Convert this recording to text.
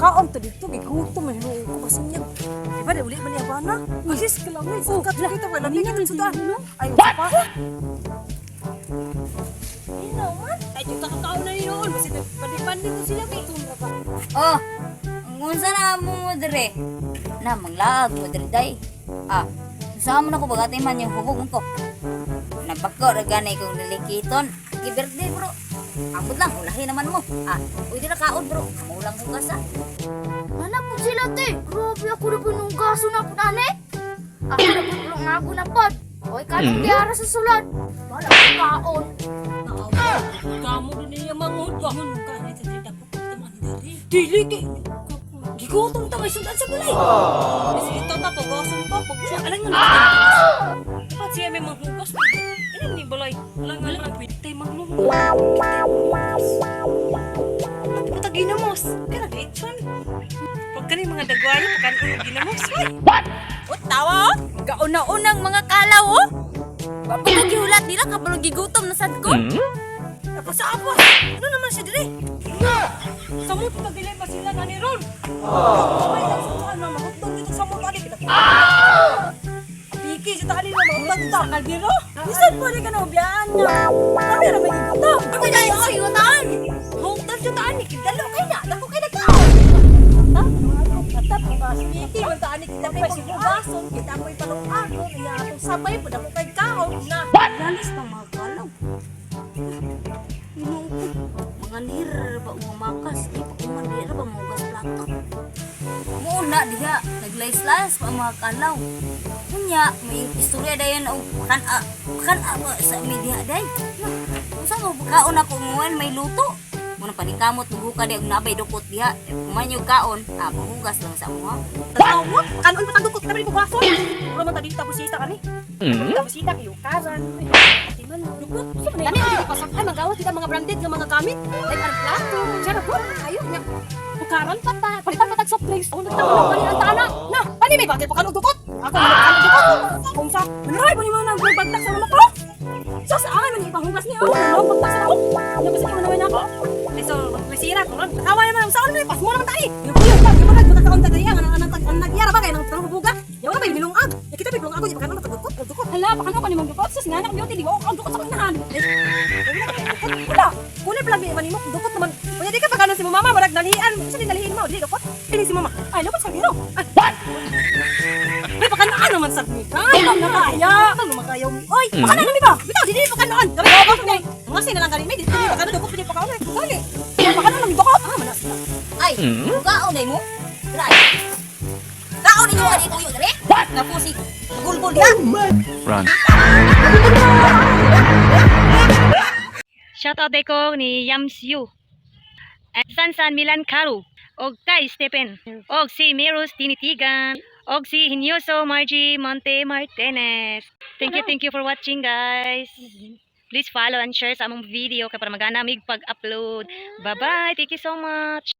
Kaon to dito, gigutom man hinuon ko kasi niya. Di ba, di uli man niya ba na? Asis, kalangit. Oh, kat kita wala lami kita sudan. Ay, pa. Ino man. Ay, kita kakaon na hinuon. Basta nagpanipan dito sila kay tumra pa. Oh, ang unsa na mo dire? Na manglaag mo dire day. Ah, usaha mo na ko bagatay man yung hubog ko. Nabako ra gani kong nilikiton. Happy birthday, bro. Amot lang, ulahi naman mo. Ah, pwede na kaon, bro. Kamulang hugas ah. Nana po sila te. Grabe ako na pinugaso na po nani. Ako na po lang ako na pod. Oy, kanong diara sa sulod. Wala ko kaon. Kamu din niya mangod. Kamu nung ka ni sa dapat kita man dari. Dili kay gigutom ta may sundan sa balay. Bisita ta pagason ta pag siya alang nga. Dapat siya may manghugas. Ini ni balay. Alang nga lang pwede maglunggo. Pata ginamos. Kana lechon. Pag kani mga dagwayo pakan ginamos. What? O, tawa oh. Kauna-unang mga kalaw oh. Pag gihulat nila kabalo gigutom na sad ko. Tapos sa apos. Ano naman siya dire? Samot pa dili pa sila gani ron. Ay, lang sa tuan mama, hutong dito sa samot ani kita. Piki sa tali na mahutong ta kaldero. Bisan po ni ka na ubiyaan na. Kami ra may gutom. Ako dahil sa yutan. Hutong sa taan ni kidalo kay na, dako kay nagkaon. Ha? Atap pa piki man ta ani kita pa sigugason, kita ko'y paluagon, iya atong sabay pa dako kay kaon na. Lalis pa mga kalaw. Ginoo ko. Mga nir ba umakas? Di pa kuman di ra ba mugas plato? Muna diha, naglays-lays pa ang mga kalaw. Unya, may istorya dayon og kan-a ba sa media day. Unsa mo kaon na po muan may luto. Muna paningkamot muguka di og nabay dukot diha. Kuman yung kaon, ah, panghugas lang sa amuha. Tanaw mo, kanon pa tagdukot kita pa baso. Mura man tadi tabusita kani. Tabusita kayo karan. Ati man dukot. Dami ang dito pasakan magawas kita mga branded nga mga gamit. Like ang plato, chara ko. Ayo nya. Bukaran pa ta. Palitan pa tag soft drinks. Oh, nagtawag na pani ang tana. Na, pani may bagay pa kanon dukot. Ako man kanon dukot. Kung sa manuray pa ni mga nang bagtak sa mga ko. So sa akin man ipanghugas niya. Oh, ano bagtak sa ako. Ano ba sa naman ako? Ay so, may sira ko ron. Awa naman sa ano pas mo naman tani. Yung kuya ta, yung mga magkakaon ta diri ang ang ang nagyara ba kay nang buga. Yaw na ba milungag. Ya kita bilungag ko di ba kanon dukot, dukot. Hala, baka no kanimong dukot sus nga nak beauty di wa ang dukot sa kinahan. Wala. Kunin pa lang man nimo dukot naman. Unya di ka pa kanon si mama marag nalian. Sa di nalihin mo, di dukot. Dili si mama. Ay, lupot sa biro. Ay, what? May pakanaan naman sa ni. Ay, nakaya. Ano makayaw mi? Oy, pakanaan naman ba? Bitaw, di di pakanaan. Gabi ko ba? Nga sina lang gani mi, di di pakanaan dukot di pakanaan. Dali. Pakanaan naman dukot. Ah, manas sila. Ay, kaon day mo? Drai. Kaon ninyo ani tuyo diri? Napo si gulbol diha. Run. Shout out ko ni Yams Yu. At Sansan Milan Karu. Og kay Stephen. Og si Mirus Tinitigan. Og si Hinyoso Margie Monte Martinez. Thank you for watching, guys. Please follow and share sa among video kay para magana mig pag-upload. Bye-bye. Thank you so much.